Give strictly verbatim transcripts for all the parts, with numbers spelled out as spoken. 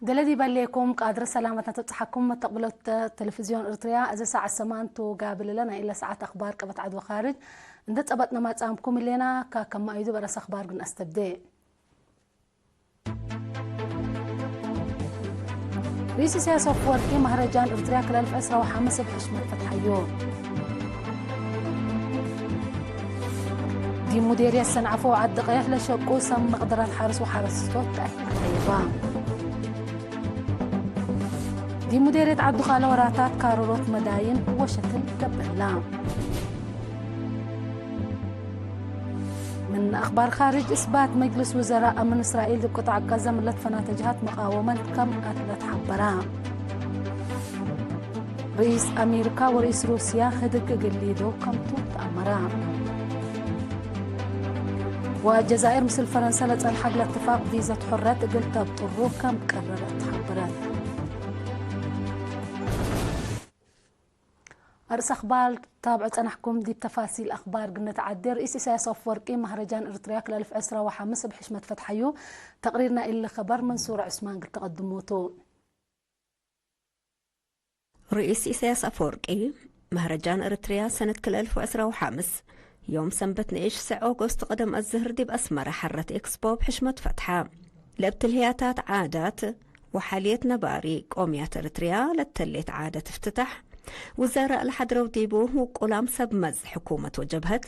ደለ ዲበ ሌኩም ቃድረ ሰላመት ነተብጽሐኩም መተቅብሎት ተለፍዝዮን ኤርትርያ። እዘ ሳዐት ሰማንቱ ጋብልለ ናይ እለ ሳዐት አክባር ቀበት ዐድ ወካርጅ እንዴ ጸበጥነ ማጽአምኩም እሌና። ካከመ አዩዱ በረስ አክባር ግን አስተብዴ። ርኢስ ኢሳያስ አፈወርቂ መህረጃን ኤርትርያ ክለ አልፍ ዕስራ ወሐምስ እብ ሕሽመት ፈትሐዩ። ዲብ ሙዴርየት ሰንዓፈ ወዐዲ ቀየሕ ለሸቁ ሰብ መቅደረት ሐርስ ወሐረስቶት ተአሂል ተሀይባ። ዲብ ሙዴርየት ዐዱ ካለ ወራታት ካርሮት መዳይን ወሸትል ገብእላ። ምን አክባር ካርጅ፣ እስባት መጅልስ ውዘራእ ምን እስራኤል ዲብ ቅጣዕ ቀዘ ምን ለትፈናተ ጀሃት መቃወመት ከም አትለት ሐበራ። ርኢስ አሜሪካ ወርኢስ ሩስያ ህድግ እግል ሊደው ከምቱ ተአመራ። ወጀዛይር ምስል ፈረንሰ ለጸንሐ እግለ እትፋቅ ቪዘት ሑረት እግል ተብጥሩ ከም ቀረረት ሐበረት። አርእስ አክባር ታብዖ ጸናሕኩም። ዲብ ተፋሲል አክባር ግነ ተዐዴ። ርኢስ ኢሳያስ አፈወርቂ መህረጃን ኤርትርያ ክለ አልፍ ዕስራ ወሐምስ እብ ሕሽመት ፈትሐዩ። ተቅሪርና እሊ ከበር መንሱር ዑስማን እግል ተቀድሞቱ። ርኢስ ኢሳያስ አፈወርቂ መህረጃን ኤርትርያ ሰነት ክለ አልፍ ዕስራ ወሐምስ ዮም ሰንበት ንኢሽ ሰዕ ኦጎስት ቀደም አዝህር ዲብ አስመረ ሐረት ኤክስፖ እብ ሕሽመት ፈትሐ። ለእብ ትልህያታት ዓዳት ወሓልየት ነባሪ ቆምያት ኤርትርያ ለተሌት ዓደት እፍትታሕ ውዘራእ ለሐድረው ዲቡ፣ ውቁላም ሰብ መዝ ሕኩመት ወጀብሀት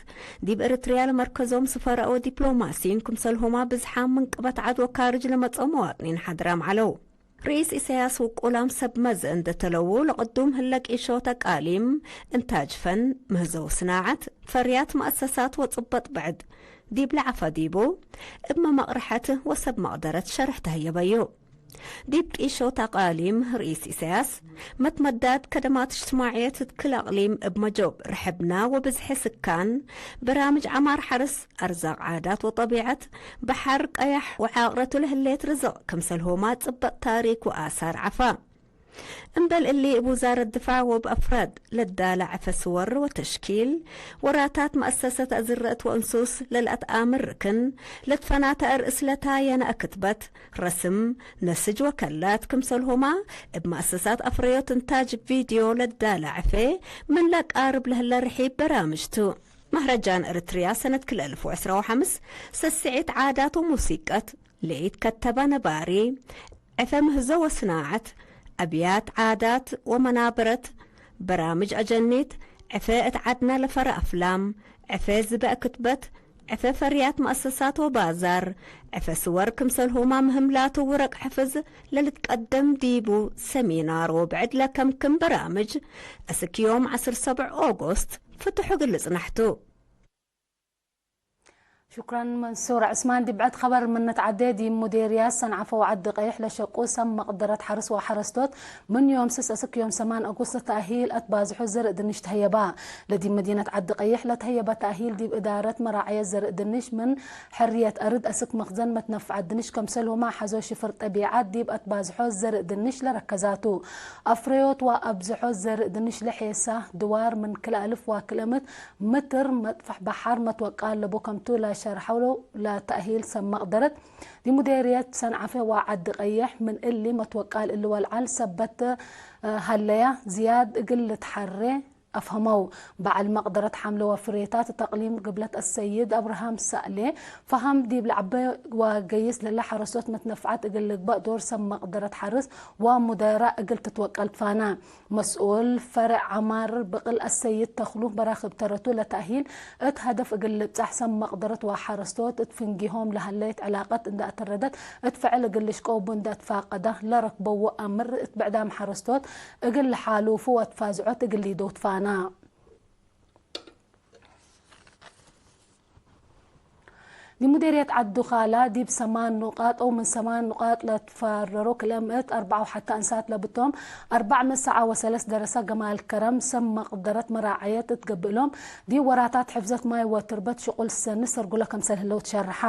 ዲብ ኤርትርያ ለመርከዞም ስፈራእ ወዲፕሎማሲን፣ ክምሰልሁማ ብዝሓም ምን ቅበት ዐድ ወካርጅ ለመጽኦ መዋጥኒን ሓድራም ዐለው። ርኢስ ኢሳያስ ውቁላም ሰብ መዝ እንዴ ተለው፣ ለቅዱም ህለ ቂሾት አቃሊም፣ እንታጅ ፈን፣ ምህዞ ወስናዐት፣ ፈርያት መአሰሳት ወጽበጥ ብዕድ ዲብ ለዐፈ ዲቡ፣ እብ መመቅርሐት ወሰብ መቅደረት ሸርሕ ተህየበዩ። ዲብ ቂሾት አቃሊም፣ ርኢስ ኢሳያስ፣ መትመዳድ ከደማት እጅትማዕየት እት ክል አቅሊም እብ መጆብ ርሕብና ወብዝሒ ስካን፣ በራምጅ ዐማር ሐርስ፣ አርዛቅ ዓዳት ወጠቢዐት፣ በሐር ቀያሕ ወዓቅረቱ ለህሌት ርዝቅ፣ ክምሰልሆማ ጽበጥ ታሪክ ወአሳር ዐፋ። እምበል እሊ፣ እብ ውዛረት ድፋዕ ወእብ አፍራድ ለዳለ ዐፈ ስወር ወተሽኪል፣ ወራታት መአሰሰት አዝረእት ወእንሱስ ለለአትአምር ርክን፣ ለትፈናተ አርእስ ለታየነ አክትበት፣ ረስም፣ ነስጅ ወከላት፣ ክምሰልሁማ እብ መአሰሳት አፍረዮት እንታጅ ቪድዮ ለዳለ ዐፌ ምን ለቃርብ ለህለ ርሒብ በራምጅ ቱ። መህረጃን ኤርትርያ ሰነት ክል አልፍ ወዕስራ ወሐምስ ሰስዒት ዓዳት ወሙሲቀት፣ ለኢትከተበ ነባሪ፣ ዕፈ ምህዞ ወስናዐት፣ አብያት ዓዳት ወመናበረት፣ በራምጅ አጀኒት፣ ዕፈ እት ዐድነ ለፈረ አፍላም፣ ዕፈ ዝበእ ክትበት፣ ዕፈ ፈርያት መአሰሳት ወባዛር፣ ዕፈ ስወር ክምሰልሁማ ምህም ላቱ ውረቅ ሕፍዝ ለልትቀደም ዲቡ ሰሚናር ወብዕድ ለከምክም በራምጅ፣ አስክ ዮም ዐስር ሰብዕ ኦጎስት ፍቱሕ እግል ልጽናሕ ቱ። ሹክረን መንሱር ዑስማን። ዲብ ብዕድ ከበር ምን ንትዐዴ፣ ዲብ ሙዴርያት ሰንዓፈ ወዐዲ ቀይሕ ለሸቁ ሰብ መቅደረት ሐርስ ወሐረስቶት፣ ምን ዮም ስስ እስክ ዮም ሰማን አጉስት ተአሂል አትባዝሖ ዘርእ ድንሽ ተህየባ። ለዲብ መዲነት ዐዲ ቀይሕ ለተህየበ ተአሂል፣ ዲብ እዳረት መራዐየት ዘርእ ድንሽ ምን ሕርየት አርድ እስክ መክዘን መትነፍዐት ድንሽ፣ ከምሰልሁማ ሐዞ ሽፍር ጠቢዐት ዲብ አትባዝሖ ዘርእ ድንሽ ለረከዛቱ። አፍረዮት ወአብዝሖ ዘርእ ድንሽ ለሔሳ ድዋር ምን ክልአልፍ ወክልአምት ምትር መጥፈሕ በሐር መትወቃል ለቡ ከምቱ ለሸርሐው ለተእሂል ሰብ መቅደረት ዲብ ሙዴርየት ሰንዓፈ ወዐዲ ቀየሕ፣ ምን እሊ መትወቃል እሊ ወልዓል ሰበት ሀለያ ዝያድ እግል ልትሐሬ አፍሀመው። በዐል መቅደረት ሐምለ ወፍሬታት እት አቅሊም ግብለት አሰይድ አብርሃም ሰእሌ ፈሀም፣ ዲብ ለዐበ ወገይስ ለለ ሐረሶት መትነፍዐት እግል ልግበእ ዶር ሰብ መቅደረት ሐርስ ወሙደራ እግል ትትወቀል ትፋና። መስኡል ፈርዕ ዐማር ብቅል አሰይድ ተክሉ በራክብ ተረቱ ለተእሂል እት ሀደፍ እግል ልብጻሕ ሰብ መቅደረት ወሐረስቶት እት ፍንጌሆም ለሀለየት ዕላቀት እንዴ አተረደት እት ፍዕል እግል ልሽቀው ቡ እንዴ አትፋቀዳ ለረክበው አምር እት ብዕዳም ሐረስቶት እግል ለሓሉፉ ወትፋዝዖት እግል ሊደው ትፋና። ዲብ ሙዴርየት ዐዱ ካላ ዲብ ሰማን ኑቃጥ አው ምን ሰማን ኑቃጥ ለትፈረሩ ክልኤ ምእት አርበዕ ወሐተ አንሳት ለብቶም አርበዕ ምእት ሰዓ ወሰለስ ደረሰ ገማል ከረም ሰብ መቅደረት መራዐየት እት ገብእሎም ዲብ ወራታት ሕፍዘት ማይ ወትርበት ሽቁል ሰኒ ሰርጉለ ከምሰል ህለው ትሸርሐ።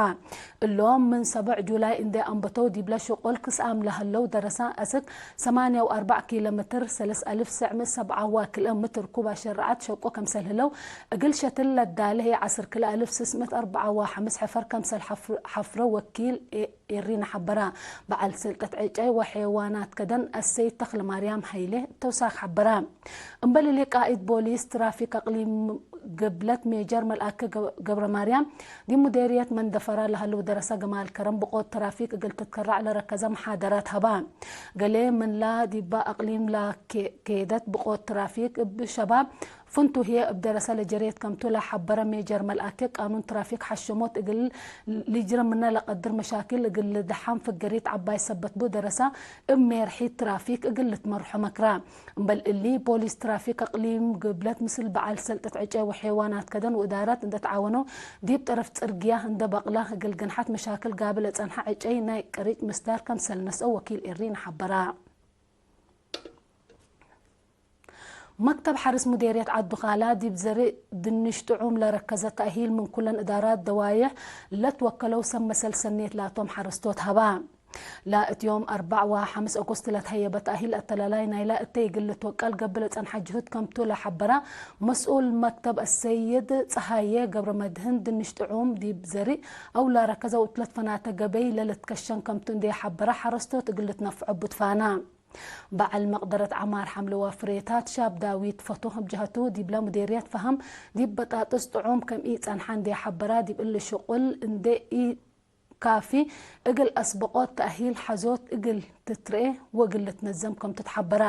እሎም ምን ሰቦዕ ጁላይ እንዴ አንበተው ዲብለ ሽቁል ክስአም ለሀለው ደረሰ አስክ ሰማንያ ወአርበዕ ኪሎ ሜትር ሰለስ አልፍ ሰዕ ምእት ሰብዓ ወክልኤ ምትር ኩብ አሸረዐት ሸቁ ከምሰል ህለው እግል ሸትል ለዳለ ህይ ዐስር ክልኤ አልፍ ስስ ምእት አርበዓ ወሐምስ ክምሰል ሐፍረ ወኪል ኤሪና ሐበራ። በዐል ሰልጠት ዕጨይ ወሐይዋናት ከደን አሰይድ ተክለማርያም ሀይሌ ተውሳክ ሐበራ። እምበል እሊ ቃኢድ ቦሊስ ትራፊክ አቅሊም ግብለት ሜጀር መልአከ ገብረማርያም ዲብ ሙዴርየት መንደፈራ ለሀለው ደረሰ ገማል ከረም ብቆት ትራፊክ እግል ትትከራዕ ለረከዘ መሓደራት ሀባ። ገሌ ምንላ ዲባ አቅሊም ላኬደት ብቆት ትራፊክ እብ ሸባብ ፍንቱ ህዬ እብ ደረሰ ለጀሬት ከምቱ ለሐበረ ሜጀር መልአከ፣ ቃኑን ትራፊክ ሐሸሞት እግል ልጅረ ምነ ለቀድር መሻክል እግል ልደሓን ፍገሪት ዐባይ ሰበት ቡ ደረሰ እብ ሜርሒት ትራፊክ እግል ልትመርሖ መክረ። እምበል እሊ፣ ፖሊስ ትራፊክ አቅሊም ግብለት ምስል በዐል ሰልጠት ዕጨይ ወሐይዋናት ከደን ወእዳራት እንደ ተዓወነው፣ ዲብ ጠረፍ ጽርግያ እንደ በቅላ እግል ግንሐት መሻክል ጋብእ ለጸንሐ ዕጨይ ናይ ቅሪጭ ምስዳር ከምሰል ነስአው ወኪል ኤሪና ሐበራ። መክተብ ሐርስ ሙዴርየት ዐዱ ካላ፣ ዲብ ዘርእ ድንሽ ጥዑም ለረከዘ ተእሂል ምን ኩለን እዳራት ደዋዬሕ ለትወከለው ሰብ መሰል ሰኔት ላቶም ሐረስቶት ሀባ። ለእት ዮም አርበዕ ወሐምስ ኦጎስት ለትሀየበ ተእሂል አተላላይ ናይላ እተ እግል ልትወቀል ገብእ ለጸንሐ ጅሁድ ከምቱ ለሐበራ መስኡል መክተብ አሰይድ ጸሃዬ ገብረመድህን፣ ድንሽ ጥዑም ዲብ ዘርእ አው ለረከዘ ወእት ለትፈናተ ገበይ ለልትከሸን ከምቱ እንዴ ሐበራ፣ ሐረስቶት እግል ልትነፍዖ እቡ ትፋና። በዐል መቅደረት ዐማር ሐምለ ወፍሬታት ሻብ ዳዊት ፈቶ እብ ጀሀቱ፣ ዲብለ ሙዴርየት ፈሀም ዲብ በጣጥስ ጥዑም ከም ኢጸንሐ እንዴ ሐበራ፣ ዲብ እሊ ሽቁል እንዴ ኢካፊ እግል አስበቆት ተእሂል ሐዞት እግል ትትርኤ ወእግል ልትነዘም ከምቱ ተሐበረ።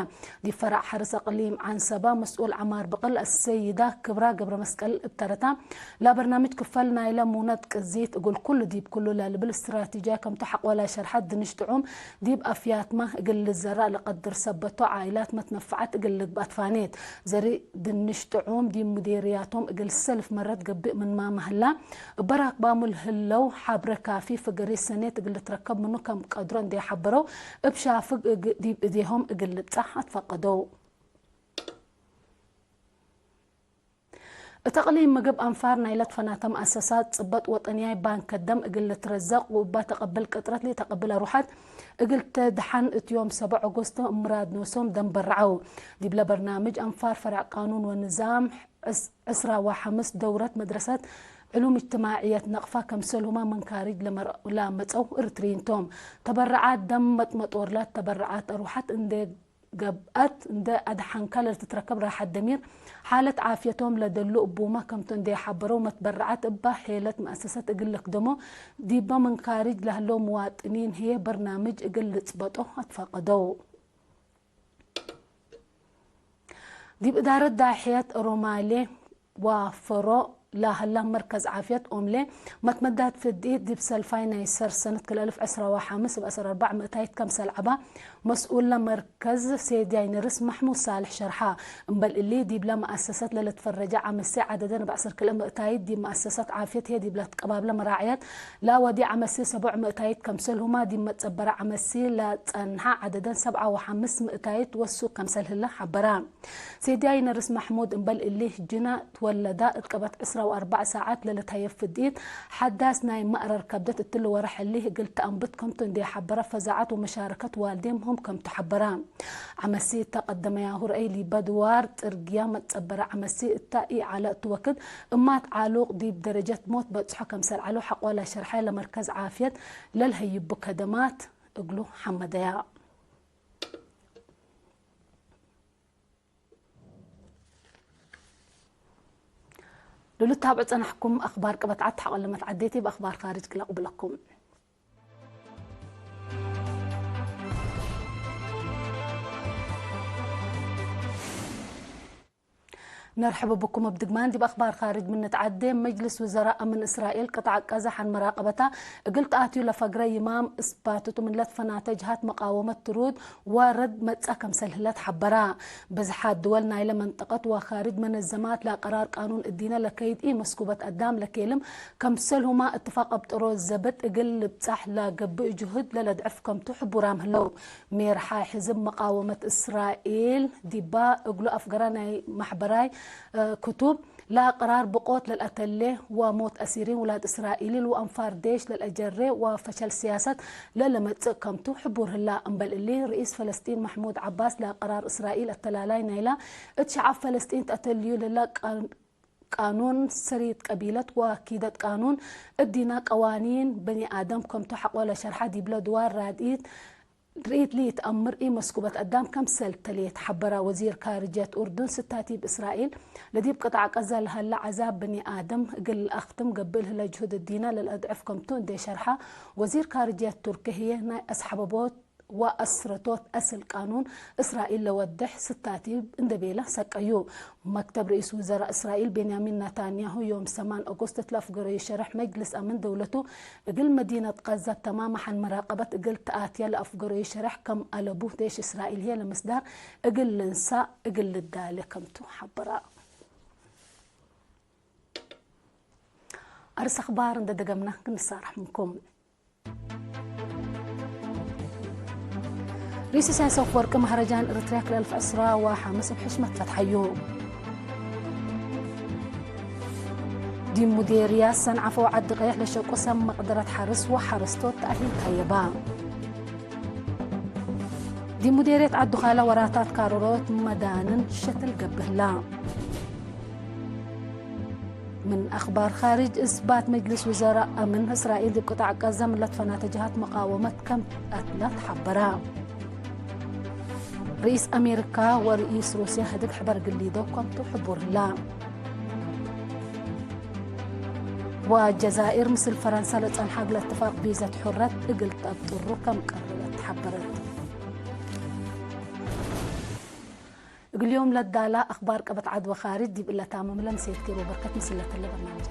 ዲብ ፈረዕ ሐርስ አቅሊም ዐንሰበ መስኡል ዐማር ብቅል አሰይዳ ክብራ ገብረመስቀል እብ ተረታ፣ ለበርናምጅ ክፈል ናይለ ሙነት ቅዚት እግል ኩሉ ዲብ ኩሉ ለልብል ስትራቲጅያ ከምቱ ሐቆ ለሸርሐት፣ ድንሽ ጥዑም ዲብ አፍያትመ እግል ልዘራእ ለቀድር ሰበቶ፣ ዓኢላትመ ትነፈዐት እግል ልግበእ ትፋኔት። ዘርእ ድንሽ ጥዑም ዲብ ሙዴርያቶም እግል ሰልፍ መረት ገብእ ምንመ ምህላ፣ እበ ራክባሙ ለህለው ሐብረ ካፊ ፍገሪት ሰኔት እግል ልትረከብ ምኑ ከም ቀድሮ እንዴ ሐበረው፣ እብ ሻፍግ እግ-፣ ዲብ እዴሆም እግል ልብጻሕ አትፈቀደው። እት አቅሊም ምግብ አንፋር ናይለ ትፈናተ መአሰሳት ጽበጥ ወጠንያይ ባንክ ከደም እግል ልትረዘቅ ወእበ ተቀብል ቅጥረት ለኢተቀብል አሩሓት እግል ተድሐን እት ዮም ሰብዕ ኦጎስት ምራድ ኖሶም ደም በርዐው። ዲብለ በርናምጅ አንፋር ፈረዕ ቃኑን ወንዛም ዕስ-፣ ዕስራ ወሐምስ ደውረት መድረሰት ዕሉም እጅትማዕየት ነቅፋ ከምሰልሁመ ምን ካርጅ ለመር-፣ ለመጸው እርትርይን ቶም። ተበረዓት ደም መጥመጦርላት ተበረዓት አሩሓት እንዴ ገብአት እንደ አድሐንከ ለልትትረከብ ራሐት ደሚር፣ ሓለት ዓፍየቶም ለደሉ እቡመ ከምቱ እንዴ ሐበረው፣ መትበረዐት እበ ሔለት መአሰሰት እግል ልክደሞ፣ ዲበ ምን ካርጅ ለህለው ምዋጥኒን ህዬ በርናምጅ እግል ልጽበጦ አትፈቀደው። ዲብ እዳረት ዳሕየት ኦሮማሌ፣ ዋፈሮ ለሀላ መርከዝ ዓፍየት ኦምሌ፣ መትመዳት ፍድኢት ዲብ ሰልፋይ ናይ ሰር ሰነት ክልኤ አልፍ ዕስራ ወሐምስ እብ አሰር አርበዕ ምእታይት ከምሰል ዐባ፣ መስኡል ለመርከዝ ሴድያይ ነርስ መሕሙድ ሳልሕ ሸርሐ። እምበል እሊ፣ ዲብለ መአሰሰት ለልትፈረጀ ዐመሴ ዐደደን እብ ዐስር ክልኤ ምእታይት፣ ዲብ መአሰሰት ዓፍየት ህዬ ዲብለ ትቀባብለ መራዕየት ለአወዴ ዐመሴ ሰቦዕ ምእታይት ከምሰልሁመ፣ ዲብ መትጸበረ ዐመሴ ለጸንሐ ዐደደን ሰብዓ ወሐምስ ምእታይት ወሱክ ከምሰል ህለ ሐበረ። ሴድያይ ነርስ መሕሙድ እምበል እሊ፣ ጅና ትወለዳ እት ቀበት ዕስራ ወአርበዕ ሳዐት ለልትሀየብ ፍድኢት፣ ሐዳስ ናይ መእረር ከብደት እትሊ ወርሕ እሊ እግል ተአንብት ከምቱ እንዴ ሐበረ፣ ፈዛዐት ወመሻረከት ዋልዴም ሆም ከምቱ ሐበረ። ዐመሲ እተ ቀደመያሁ ረአይ ሊበ ድዋር ጽርግያ መትጸበረ ዐመሲ እተ ኢዐለ እቱ ወክድ፣ እማት ዓሉቅ ዲብ ደረጀት ሞት በጽሖ ከምሰል ዐለው ሐቆለ ሸርሐ ለመርከዝ ዓፍየት ለልሀይቡ ከደማት እግሉ ሐመደያ። ለልትታብዑ ጸናሕኩም አክባር ቅበት ዐድ ተሐቆ ለመትዐዴቲ፣ በአክባር ካርጅ ክለ ቅብለኩም። ነርሐበ ብኩም እብ ድግማን። ዲብ አክባር ካርጅ ምን ንትዐዴ፣ መጅልስ ውዘራእ ምን እስራኤል ቅጣዕ ቀዘ ሐን መራቀበታ እግል ተአትዩ ለፈግረ ይማም እስ ባትቱ ምን ለትፈናተ ጅሃት መቃወመት ትሩድ ወረድ መጽአ ከምሰል ህለ ተሐበራ። ብዝሓት ድወል ናይለ መንጠቀት ወካርጅ መነዘማት ለአቀራር ቃኑን እዲነ ለከይድ ኢመስኩበት አዳም ለኬልም ከምሰልሁማ እትፋቅ አብጥሮ ዘብጥ እግል ልብጻሕ ለገብእ ጅሁድ ለለድዕፍ ከምቱ ሕቡራም ህለው። ሜርሓይ ሕዝብ መቃወመት እስራኤል ዲባ እግሉ አፍገረ ናይ ማሕበራይ ክቱብ ለአቅራር ብቆት ለልአተሌ ወሞት አሲሪን ውላድ እስራኤሊል ወአንፋር ዴሽ ለልአጀሬ ወፈሸል ሲያሰት ለለመጽእ ከምቱ ሕቡር ህላ። እምበል እሊ፣ ርኢስ ፈለስጢን መሕሙድ ዐባስ ለአቅራር እስራኤል አተላላይ ናይላ እት ሸዐብ ፈለስጢን ተአተልዩ ለላ ቃኑን፣ ስሪት ቀቢለት ወኪደት ቃኑን፣ እዲና ቀዋኒን በኒ አደም ከምቱ ሐቆ ለሸርሐ ዲብለ ድዋር ራድኢት ርኢት ለኢትአምር ኢመስኩበት አዳም ከምሰል ተሌት ሐበራ። ወዚር ካርጅየት ኡርዱን ስታቲብ እስራኤል ለዲብ ቅጣዕ ቀዘ ለሀለ ዐዛብ ብኒ አደም እግል ለአክትም ገብእ ለህለ ጅሁድ እዲነ ለልአድዕፍ ከምቱ እንዴ ሸርሐ፣ ወዚር ካርጅየት ቱርኪ ህዬ ናይ አስሐበቦት ወአስረቶት አስል ቃኑን እስራኤል ለወድሕ ስታቲብ እንዴ ቤለ ሰቀዩ። መክተብ ርኢስ ውዘራእ እስራኤል ቤንያሚን ናታንያሁ ዮም ሰማን ኦጎስት ለአፍገረዩ ሸርሕ መጅልስ አምን ደውለቱ እግል መዲነት ቀዘ ተማም ሐን መራቀበት እግል ተአትየ ለአፍገረዩ ሸርሕ ከም አለቡ፣ ዴሽ እስራኤል ህዬ ለምስዳር እግል ልንሳእ እግል ልዳሌ ከምቱ ሐበራ። አርስ አክባር እንዴ ደገምነ ክንሳረሕ ምንኩም። ርኢስ ኢሳያስ አፈወርቂ መህረጃን ኤረትርያ ክልኤ አልፍ ዕስራ ወሐምስ እብ ሕሽመት ፈትሐዩ። ዲብ ሙዴርያት ሰንዓፈ ወዐዲ ቀይሕ ለሸቁ ሰብ መቅደረት ሐርስ ወሐረስቶት ተአሂል ተአየባ። ዲብ ሙዴርየት ዐዱ ካለ ወራታት ካሮሮት መዳንን ሸትል ገብእ ህላ። ምን አክባር ካርጅ፣ እስባት መጅልስ ውዘራእ አምን እስራኤል ዲብ ቅጣዕ ቀዘ ምን ለትፈናተ ጀሃት መቃወመት ከም ቀትለ ተሐበረ። ርኢስ አሜሪካ ወርኢስ ሩስያ ህድግ ሕበር ግሊዶ ከምቱ ሕቡር ህላ። ወጀዛይር ምስል ፈረንሳ ለጸንሐ እግለ እትፋቅ ቪዘት ሑረት እግል ተአብጥሩ ከም ቀረበት ተሐበረት። እግል ዮም ለዳላ አክባር ቀበት ዐድ ወካርጅ ዲብ እለ ታምም ለምሴት ኬሮ በርከት ምስል ለተለ በርናምጅ።